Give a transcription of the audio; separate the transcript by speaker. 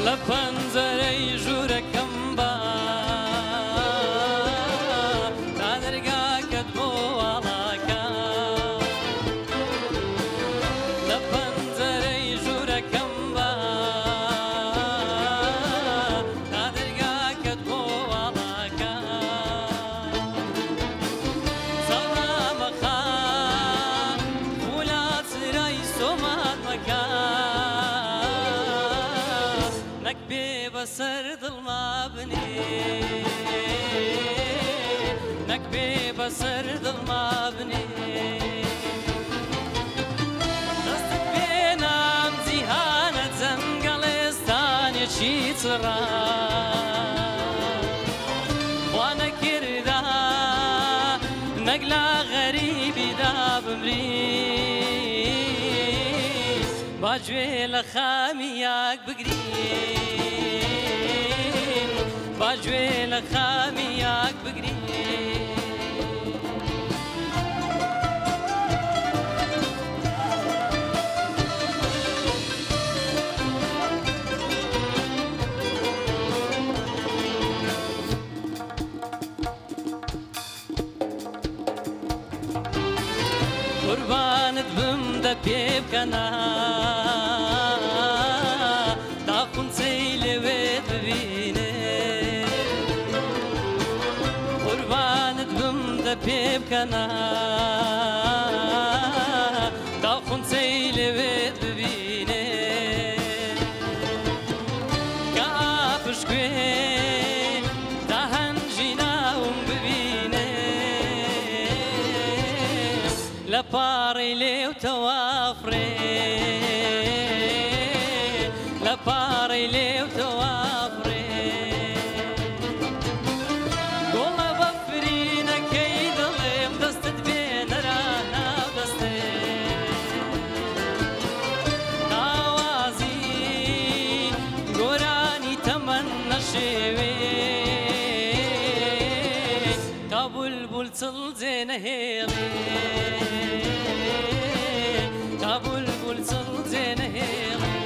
Speaker 1: لە پەنجەرەی ژوورەکەم با تا دەرگاکەت بۆ واڵاکە. لە پەنجەرەی ژوورەکەم با تا دەرگاکەت بۆ واڵاکە. سەڵامەخا خولا چرای سۆمات مەکە، نەک بێ بەسەر دڵما بنێ، نەک بێ بەسەر دڵما بنێ. دەستت پێنام جیهانە جەنگەڵێستانێکی چڕا، خوا نەکردا نەک لە غەریبیدا بمری، با گوێ لە خامیاک بگرین، با گوێ لە خامیاک بگرین. قوربانت بم دە پێ بکەنە تا خونچەی لەوێت ببینێ، قوربانت بم دە پێ بکەنە تا خونچەی لەوێت ببینێ. کە ئاپشکوێ تا هەنجی ناوم ببینێ، لە پاڕی لێو تەوافڕێ، لە پاڕی لێو تەوافڕێ. گوڵە بەفرینەکەی دڵێم دەستت بێنەرا ناو دەستێ، ئاوازی گۆرانی تەمەن نەشێوێ، تا بولبول چڵ جێ نەهێڵێ، تا بولبول چڵ جێ نەهێڵێ.